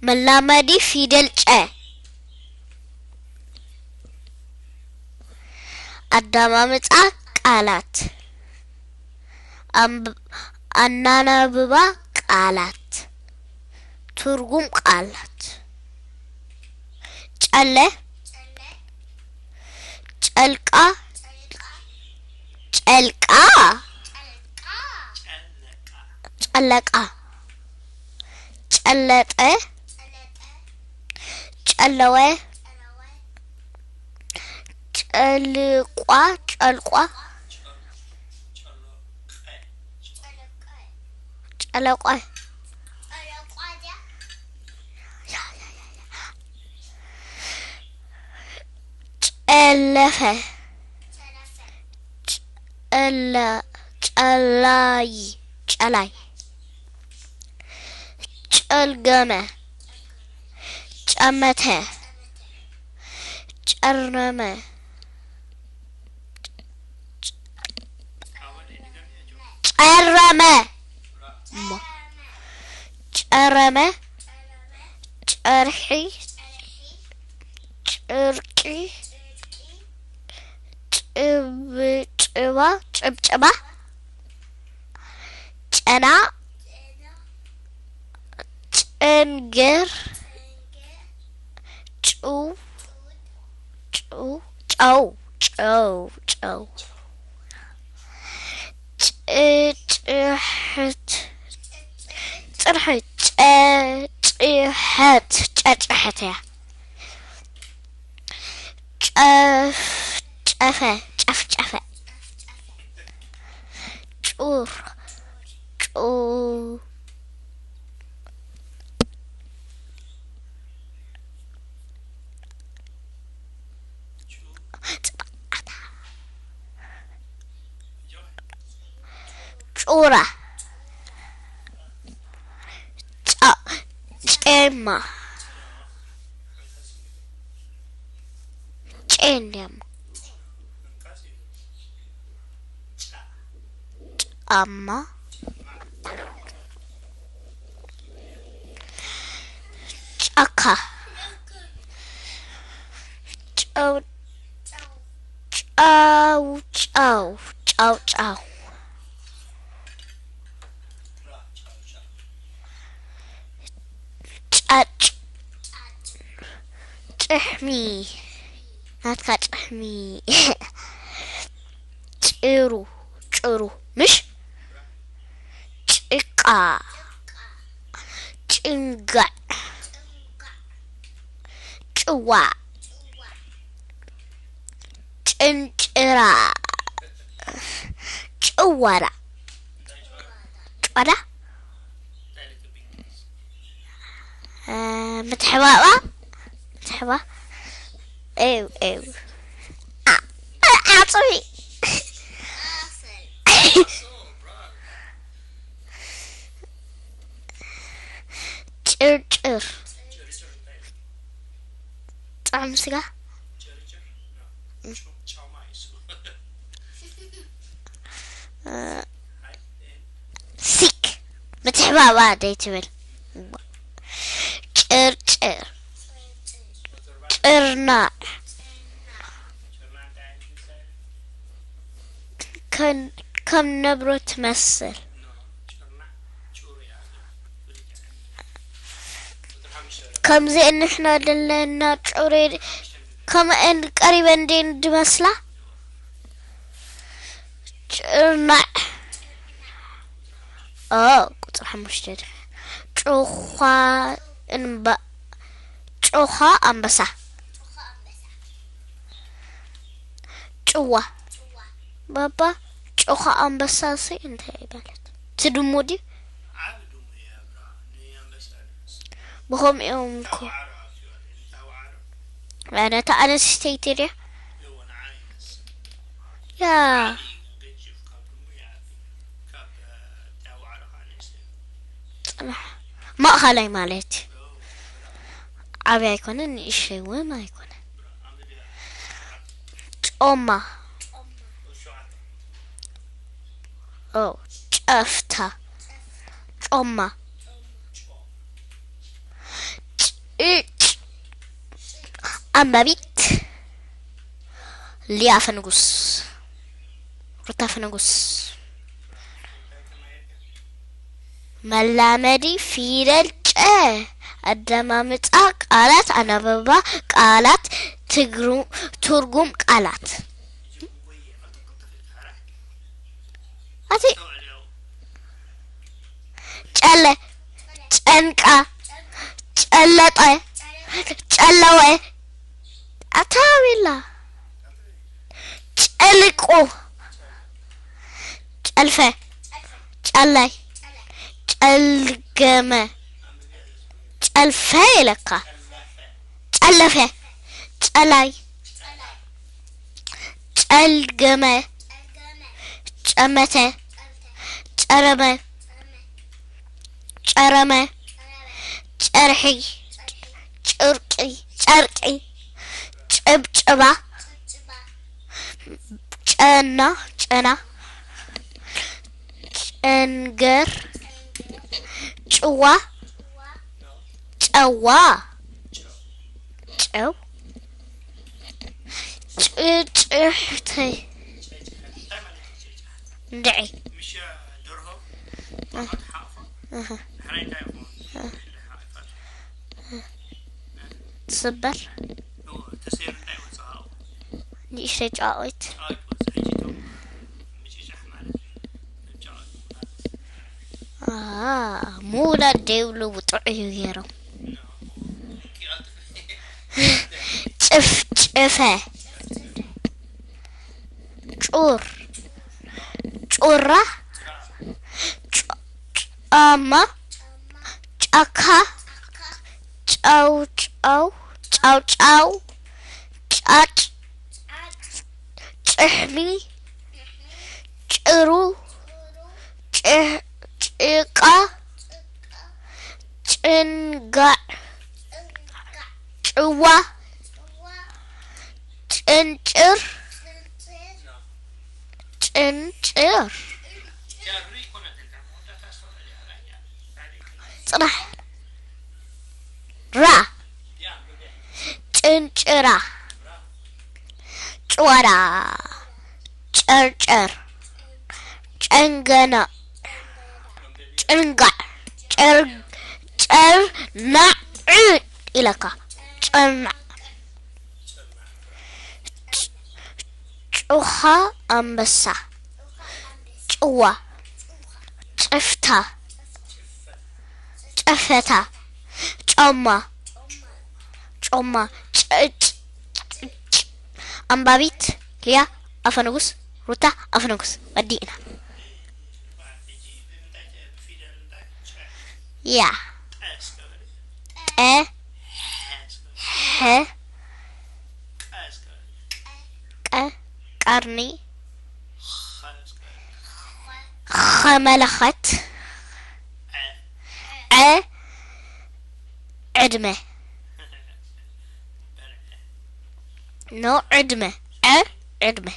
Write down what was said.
መላመዲ ፊደል ጨ። ኣደማምጻ ቃላት። ኣንብ-፣ ኣናናብባ ቃላት። ትርጉም ቃላት። ጨለ፣ ጨልቃ፣ ጨልቃ፣ ጨለቃ፣ ጨለጠ፣ ጨለወ፣ ጨልቋ፣ ጨልቋ፣ ጨለቋ፣ ጨለፈ፣ ጨለ-፣ ጨላይ፣ ጨላይ፣ ጨልገመ፣ ጨመተ፣ ጨረመ፣ ጨረመ፣ ሞ-፣ ጨረመ፣ ጨርሒ፣ ጭርቂ፣ ጭብጭባ፣ ጭብጨባ፣ ጨና፣ ጭንግር፣ ጭው፣ ጭው፣ ጨው፣ ጨው፣ ጨው፣ ጭጭሕት፣ ጽርሒ፣ ጨጭሐት፣ ጨጭሐት እያ። ጨፍጨፈ፣ ጨፍጨፈ። ጩር፣ ጩ-፣ ጩራ፣ ጫ-፣ ጨማ፣ ጨ እንዲያማ፣ ጫማ፣ ጫካ፣ ጨው፣ ጫው፣ ጫው፣ ጫው፣ ጫው። ጫጭ፣ ጭሕሚ፣ ናትካ ጭሕሚ። ጭሩ፣ ጭሩ፣ ምሽ? ጭቃ፣ ጭንጋዕ፣ ጭዋ፣ ጭንጭራ፣ ጭወራ፣ ጭወራ፣ እ፣ ምትሕባባ፣ ምትሕባ፣ ኤው፣ ኤው። ዓ-፣ ዓጽሚ። ጭርጭር። ጥዑም ስጋ። እ፣ ሲክ። ምትሕባባ ደይ ትብል። ጭርጭር። ጭርናዕ። ከን-፣ ከም ነብሮ ትመስል። ከምዚ ንሕና ዘለና ጩሪ ከምአን ቀሪበን እንዴን ድመስላ። ጭርናዕ። ኦ፣ ቁጽሪ ሓሙሽተ ድሕሪ። ጩዃ እንባ-፣ ጩዃ ኣንበሳ። ጭዋ። ባባ፣ ጩዃ ኣንበሳ ሲ እንታይ ማለት? እቲ ድሙ ድዩ? ብኸምኡ እዮም እኮ። ነታ ኣንስተይቲ ድያ? ያ። ጽናሕ። ማእኸላይ ማለት እዩ። ዓብዪ ኣይኮነን፣ ንእሽተይ እውን ኣይኮነን። ጮማ። ኦ፣ ጨፍታ። ጮማ። እጭ ኣንባቢት ሊያ ፈንጉስ፣ ሩታ ፈንጉስ። መላመዲ ፊደል ጨ፣ ኣደማምጻ ቃላት፣ ኣናብባ ቃላት፣ ትግሩ-፣ ትርጉም ቃላት። ኣቲ ጨለ፣ ጨንቃ፣ ጨለጠ፣ ጨለወ፣ ኣታ ቢላ፣ ጨልቁ፣ ጨልፈ፣ ጨላይ፣ ጨልገመ፣ ጨልፈ ኢለካ፣ ጨለፈ፣ ጨላይ፣ ጨልገመ፣ ጨመተ፣ ጨረመ፣ ጨረመ፣ ጨርሒ፣ ጭርቂ፣ ጨርቂ፣ ጭብጭባ፣ ጨና፣ ጨና፣ ጨንገር፣ ጭዋ፣ ጨዋ፣ ጨው፣ ጭጭሕተይ፣ እንድዒ፣ እህ፣ ትስበር፣ ንእሽተይ ጫቒት። አ፣ ምውላድ ደይብሉ ብጥዑይ እዩ ገይሮም። ጭፍጭፈ፣ ጩር፣ ጩራ፣ ጫማ፣ ጫካ፣ ጫው ጫው፣ ጫው ጫው፣ ጫጭ፣ ጭሕሚ፣ ጭሩ፣ ጭ-፣ ጭቃ፣ ጭንጋዕ፣ ጭዋ፣ ጭንጭር፣ ጭንጭር፣ ጽናሕ፣ ራ፣ ጭንጭራ፣ ጭወራ፣ ጨርጨር፣ ጨንገና፣ ጭንጋዕ፣ ጨር-፣ ጨርናዕ ኢለካ፣ ጨርናዕ፣ ጭ-፣ ጩኻ ኣንበሳ፣ ጭዋ፣ ጭፍታ፣ ጨፈታ፣ ጫማ፣ ጮማ፣ ጭጭ፣ ኣንባቢት ሊያ ኣፈንጉስ፣ ሩታ ኣፈንጉስ። ወዲእና። ያ። ጠ፣ ሐ፣ ቀ፣ ቀርኒ፣ ኸ መለኸት፣ ዐ ዕድመ፣ ኖ ዕድመ፣ ዐ ዕድመ።